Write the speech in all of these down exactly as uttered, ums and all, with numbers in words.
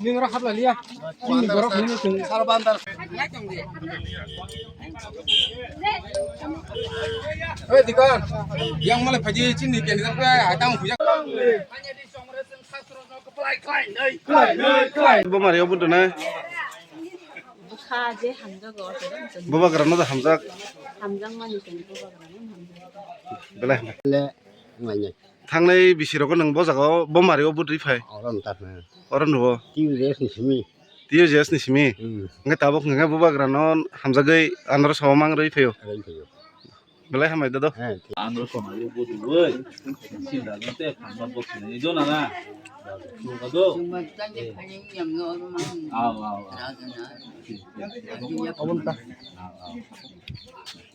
Nini oro hapla liya. Nini borok nini tong. Sarbandar. Hei, dikon. Yang malai phaji chini keni jang pai, ai tang puja. Bo mari obo dona. Bwkha je hamjago. Bubagra no da hamjak. Hamjakmani tong bubagra no hamjak. Belai hamjak. Le, ngai ngai. Thangnai bisi rogo nwng bo jaga o bo mari o bwtwi phai. Oro nwng ta phai. Oro nugo. T U J S ni simi. T U J S ni simi. Hmm. Hwnkhe tabuk hwnkhe bubagra no hamjagwi anoro sawa mang rwi phaio. Rwi phaio. Belai hambai dodo. He, thik. Anoro sawa mang rwi bwtwi bai. Sinda no te phangma bwtwi ni do na na. Chunga do. Chunga tang de phani yam no oro mang. Aw, aw, aw. Rajana. Abon ta. Aw, aw.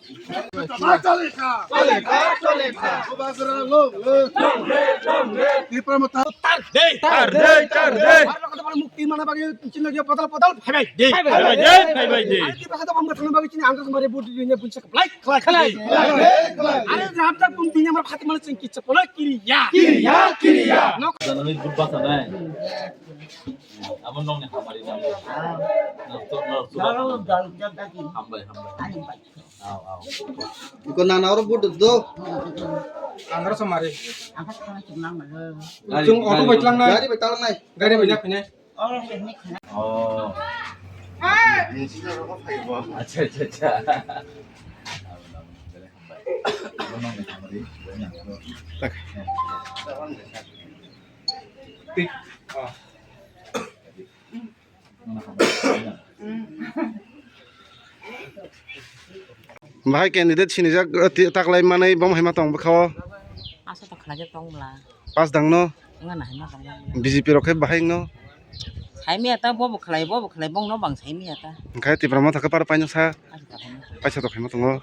Chole kha, chole kha, chole kha. Bubagra long live. Long live, long live. Tipra Motha. Tar dei, tar dei, tar dei. Bharat Motha mukti mana bagwi chini lagi podol podol phaibai dei. Phaibai dei, phaibai dei. Ari Tipra Motha mukti mana bagwi chini Andhra Somare vote dine buncha khlai, khlai, khlai. Are Ram Tak Bum dine amar Fatima chengki chapala kiriya. Kiriya, kiriya. Nok. Janani good basa nai. Abo nokni hamari nang. Nok to, nok to. Hambai, hambai. Aw, aw. Iko nana oro but do. Andhra Somare. Gari, chung auto gari. Bai tlangnai. Gari bai tlangnai. Gari bai na phine. Oh. Acha, acha, acha. Tak. Tik. Oh. Bahai candidate sinijak, eh, ti-, taklai manwi bom hai ma tong bwkha o? Asa to khlai tong bla. Pas dang no? Wngna hai ma tong bla. B J P rok khe bahai no? Sai miya ta bo bo khlai, bo bo khlai, bong no bang sai miya ta. Hwnkhe Tipra Motha khe para paino sa? Asa to khlai ma. Paisa to khlai ma tongo.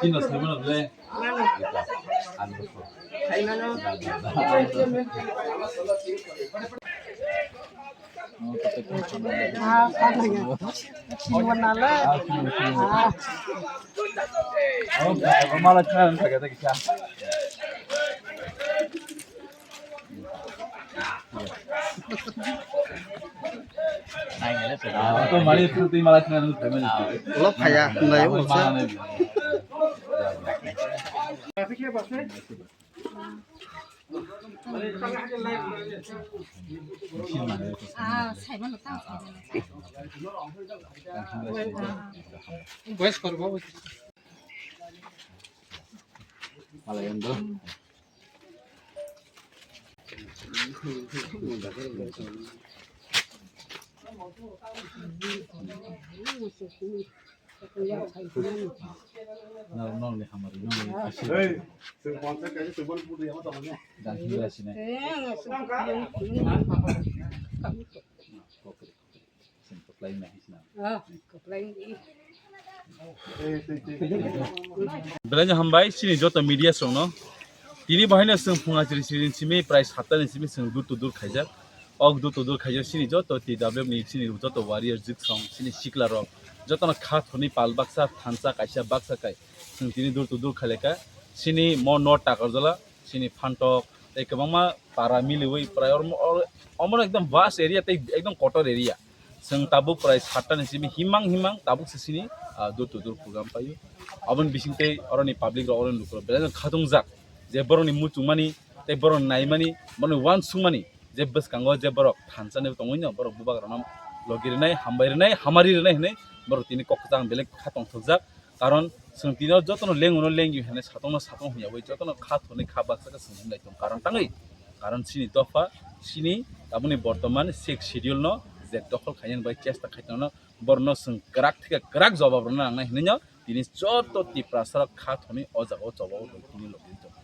Kino saimano le. Ah, sana ya. Sini warna le. Ah, sini, sini. Ah. Oh, mala chana kagak kita. Ulo phaiya, hwnlai o se. Belai no hambai chini joto media songno. Tini bahaino chwng phunga chiri chiri simi prai satta ni simi chwng dur to dur khaijak. Ok dur to dur khaijak chini joto T W F ni chini joto warrior jwk song chini sikla rok jotono kha thoni pal baksa thansa kaisa baksa kai chwng tini dur to dur khaileka chini mo no takarjala. Chini phantok tei kwbangma para miliwi prai omo, omo ekdom vast area tei ekdom kotor area. Chwng tabuk prai satta ni simi himang himang tabuk se chini, ah, door to door program paio. Aboni bising tei oroni public rok oroni lukurok belai no khatungjak je borokni muchungmani tei borokni naimani borokni uansukmani je bwskango je borok thansa ni tongwi no borok bubagrano logi rwnai hambai rwnai hamari rwnai hinwi borok tini kok kwchang belai kha tongthokjak. Karon chwng tini o jotono lengo no lengyo hinwi satong no satong hwnyawi jotono kha thoni kha baksa khe chwng hwnlai tong karon tangwi. Karon chini dopha chini tabukni bortoman sixth schedule no je dokhol khainani bai chesta khaitongno borokno chwng kwrak thikhe kwrak jobab rwna nangnai hinwi no tini joto Tiprasa rok kha thoni o jaga o choba o tini logi tong.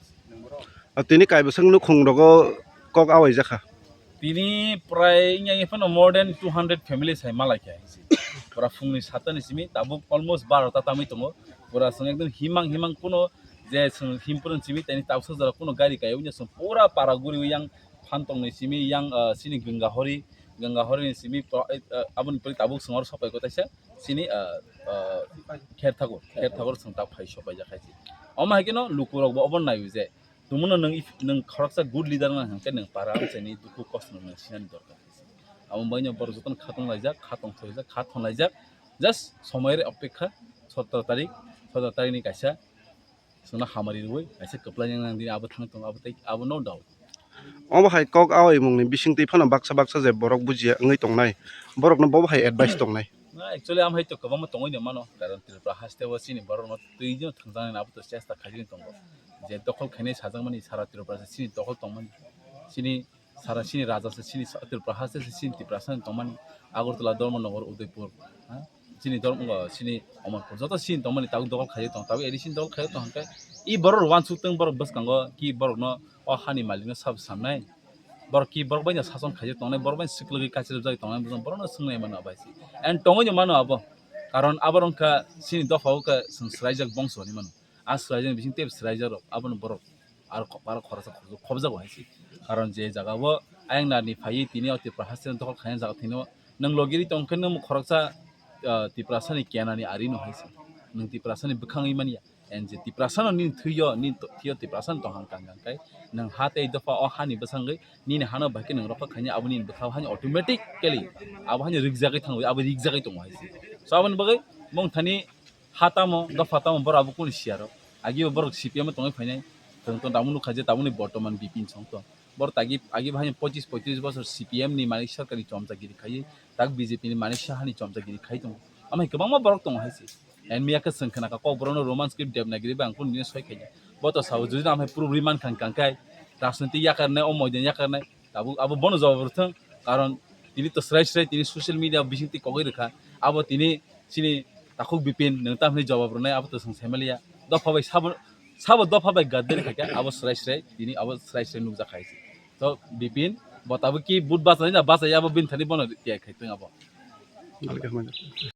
Ah, tini kaibwswk nukhung rogo kok awai jakha. Tini prai wngya wngya phano more than two hundred families hai malai kha. Pura phungni satta ni simi tabuk almost barota tamwi tongo. Pura chwng ekdom himang himang kuno je chwng himpuru simi tini tabuk sajora kuno gari kaiwi chwng pura para guriwi yang phan tongni simi yang, ah, chini gwnga hori Ganga horini simi pro-, eh, eh, aboni pori tabuk songor sopai ko taisa sini, eh, eh, Kher Thakur, Kher Thakur song ta phai sopai jak hai si. Omo hai keno lukurok bo obo nai je tumuno nwng if-, nwng khoroksa good leader wngna hwnkhe nwng para amchaini dukhu kosto nwng sinani dorkar hai si. Abo baino borok jotono khatong laijak, khatong thoi laijak, khathon laijak, just somoyre opekha, sotro tarik, sotro tarikni kaisa chwngno hamari rwui kaisa kwplai nang nang dini abo thang tongo, abo tei abo no doubt. Omo hai kok aoimungni bisingtwi phano baksa baksa je borok bujiya wngwi tongnai, borokno bobo hai advice tongnai? Na, actually, am hai to kwbangma tongwi no mano, karon Tripura haste o chini borokno twi no thangjaknai abo to chesta khaijagwi tongo. Je dokhol khainai sajakmani sara Tripura se chini dokhol tongmani, chini sara chini raja se chini sa-, Tripura haste se chini Tiprasa ni tongmani, Agartala, Dharmanagar, Udaipur, ha? Chini Dharm-, o, chini Amarpur, joto chini tongmani tabuk dokhol khaijak tong, tabuk A D C ni dokhol khaijak tong hwnkhe, i borok wansuk tong borok bwskango ki borokno o hani malikno sabo samnai, borok ki borok baino sason khaijak tongnai, borok baino swklwgwi kachirwk jagwi tongnai, borokno swngnai mano abo hai se. And tongwi no mano abo, karon abo wngkha chini dopha o khe chwng swraijak bongso hinwi mano. A swraijak bising tei swraijak rok abono borok aro kho-, aro khoroksa khoroksa khobjago hai se. Karon je jaga o ayang narni phaiwi tini o Tripura haste no dokhol khaina jaga thwino nwng logiri tong khe nwng khoroksa, ah, Tiprasa ni kenani ari no hai se. Nwng Tiprasa ni bwkhangwi manya. And je Tiprasa no nini thwiyo, nini to-, thwiyo Tiprasa no tong hang kang kang kai nwng ha tei dopha o hani bwsangwi nini hano bai khe nwng rokha khaina abo nini bwkha o hani automatically abo hani rikjagwi thango, abo rikjagwi tongo hai se. So aboni bagwi mung thani ha tamo, dopha tamo, borok abo kuni siya rok. Agi bo borok C P M o tongwi phainai. Chwng to tabuk nukha je tabukni bortoman B P N song to. Borok tagi, agi bo haino pochis poitris bosor C P M ni malik sarkar ni chomchagiri khaiwi, tak B J P ni malik saha ni chomchagiri khai tongo. Amai kwbangma borok tongo hai se. And miya khe chwng khna kha kok borok no Roman script Devanagiri bai ang kunu dino soi khaidi. Bo to sabo jodi amai proof ri man kha kang kai. Rajniti yakarnai, o moidan yakarnai. Tabuk abo bono jawab rwthwng. Karon tini to srai srai tini social media bising twi kogwi rwkha. Abo tini chini takhuk Bipin, nwng tamni jawab rwnai abo to chwng saimaliya. Dopha bai sabo, sabo dopha bai gadderi khaikha, abo srai srai, tini abo srai srai nukjak hai se. To Bipin, bo tabuk ki but bachai na bachai abo bini thani bono tiyai khai tong abo.